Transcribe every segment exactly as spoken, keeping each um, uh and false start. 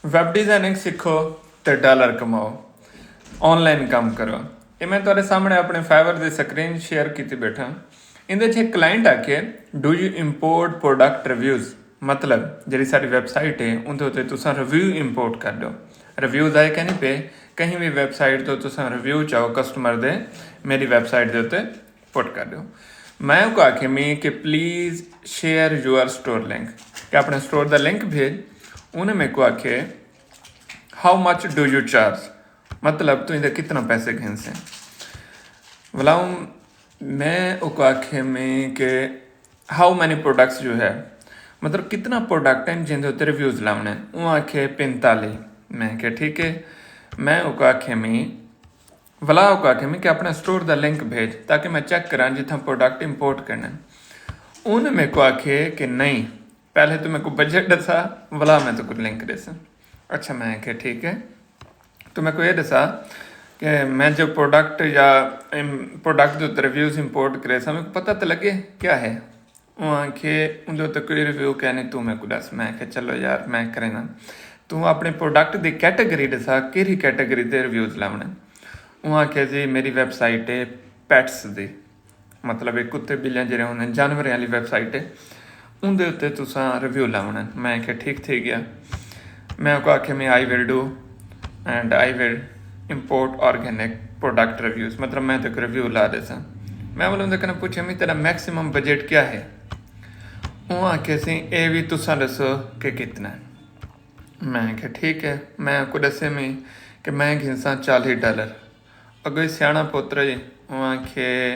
ویب ڈیزائننگ سکھو تے ڈالر کماؤ، آن لائن کم کرو۔ اے میں تہاݙے سامݨے اپݨے فائیور دی سکرین شیئر کیتی ٻیٹھاں۔ ایندے وچ ہک کلائنٹ آکھے، "Do you import product reviews?" مطلب جیڑھی ساݙی ویب سائٹ ہے اوندے اتے تساں ریویو امپورٹ کر ݙیو۔ ریویوز آئے کینی پئے، کہیں وی ویب سائٹ توں تساں ریویو چاہو کسٹمر دے، میݙی ویب سائٹ دے اتے پٹ کر ݙیو۔ میں اوکوں آکھے می کہ "Please share your store link"، کہ اپݨے سٹور دا لنک بھیج۔ انہیں میکوں آکھے "How much do you charge؟" مطلب توں ایندے کتنا پیسے گھنسیں؟ ولاؤں میں اوکوں آکھے میں کہ "How many products you have؟" مطلب کتنا پروڈکٹ ہیں جن دے اتے ریویوز لاوݨے ہیں؟ اوں آکھے "پنتالیہ۔" میں کہ "ٹھیک ہے۔" میں اوکوں آکھے میں ولا اوکوں آکھے میں کہ اپݨے سٹور دا لنک بھیج تاکہ میں چیک کراں جتھاں پروڈکٹ امپورٹ کرݨے۔ انہیں میکوں آکھے کہ "نہیں، پہلے توں میکوں بجٹ ݙسا، ولا میں تیکوں لنک ݙیساں۔" اچھا میں آکھے "ٹھیک ہے۔" توں میکوں اے ݙسا کہ میں جو پروڈکٹ یا پروڈکٹ دے اتے ریویوز امپورٹ کریساں میکوں پتہ تے لڳے کیا ہے؟ اوں آکھے اوندے اتے کوئی ریویو کینی، توں میکوں ݙس۔ میں آکھے "چلو یار میں کرینداں۔" توں اپݨے پروڈکٹ دی کیٹیگری ݙسا، کیڑھی کیٹیگری دے ریویوز لاوݨے؟ اوں آکھے جی میݙی ویب سائٹ ہے پیٹس دی، مطلب اے کتے ٻلیاں جیڑھے ہوندے جانوریں والی ویب سائٹ ہے، اوندے اتے تساں ریویو لاوݨا ہے۔ میں آکھیا ٹھیک تھی ڳیا۔ میں اوکوں آکھیا میں "I will do and I will import organic product reviews"، مطلب میں تیکوں ریویو لا ݙیساں۔ میں ول اوندے کنوں پچھیا میں تیݙا میکسیمم بجٹ کیا ہے؟ اوں آکھیا سی اے وی تساں ݙسو کہ کتنا ہے۔ میں آکھیا ٹھیک ہے۔ میں اوکوں ݙسے میں کہ میں گھنساں چالیہہ ڈالر۔ اڳوں ہی سیاݨا پتر ہئی، اوں آکھے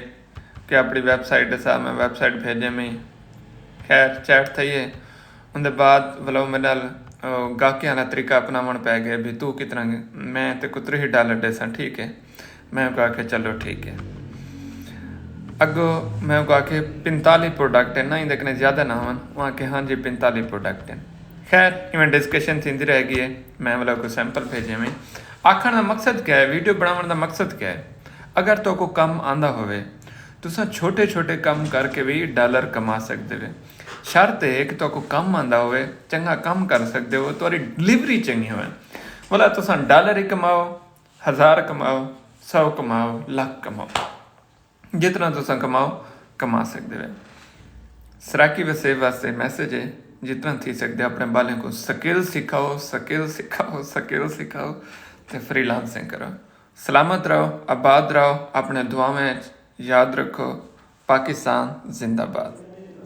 کہ اپݨی ویب سائٹ ݙسا، میں ویب سائٹ بھیجے میں۔ خیر چیٹ تھئی ہے۔ اوندے بعد ولا میݙے نال گاہکیں والا طریقہ اپناوݨ پئے ڳئے بھئی توں کتنا؟ میں تیکوں تریہہ ڈالر ݙیساں، ٹھیک ہے؟ میں اوکوں آکھے چلو ٹھیک ہے۔ اڳوں میں اوکوں آکھے پنتالیہہ پروڈکٹ ہن نا، ایندے کنے زیادہ نہ ہون؟ اوں آکھے ہاں جی پنتالیہہ پروڈکٹ ہن۔ خیر ایویں ڈسکشن تھیندی رہ ڳئی ہے۔ میں ولا کوئی سیمپل بھیجے میں۔ آکھݨ دا مقصد کیا ہے؟ ویڈیو بݨاوݨ دا مقصد کیا ہے؟ اگر تہاکوں کم آندا ہووے، تساں چھوٹے چھوٹے کم کر کے وی ڈالر کما سڳدے وے۔ شرط اے کہ تہاکوں کم آندا ہووے، چنڳا کم کر سڳدے ہو، تہاݙی ڈلیوری چنڳی ہووے۔ ولا تساں ڈالر ہی کماؤ، ہزار کماؤ، سو کماؤ، لکھ کماؤ، جتنا تساں کماؤ کما سڳدے وے۔ سرائیکی وسیب واسطے میسج ہے، جتنا تھی سڳدے اپݨے ٻالیں کوں سکل سکھاؤ، سکل سکھاؤ، سکل سکھاؤ تے فری لانسنگ کرو۔ سلامت رہو، آباد رہو، اپݨے دعاواں اچ یاد رکھو۔ پاکستان زندہ باد۔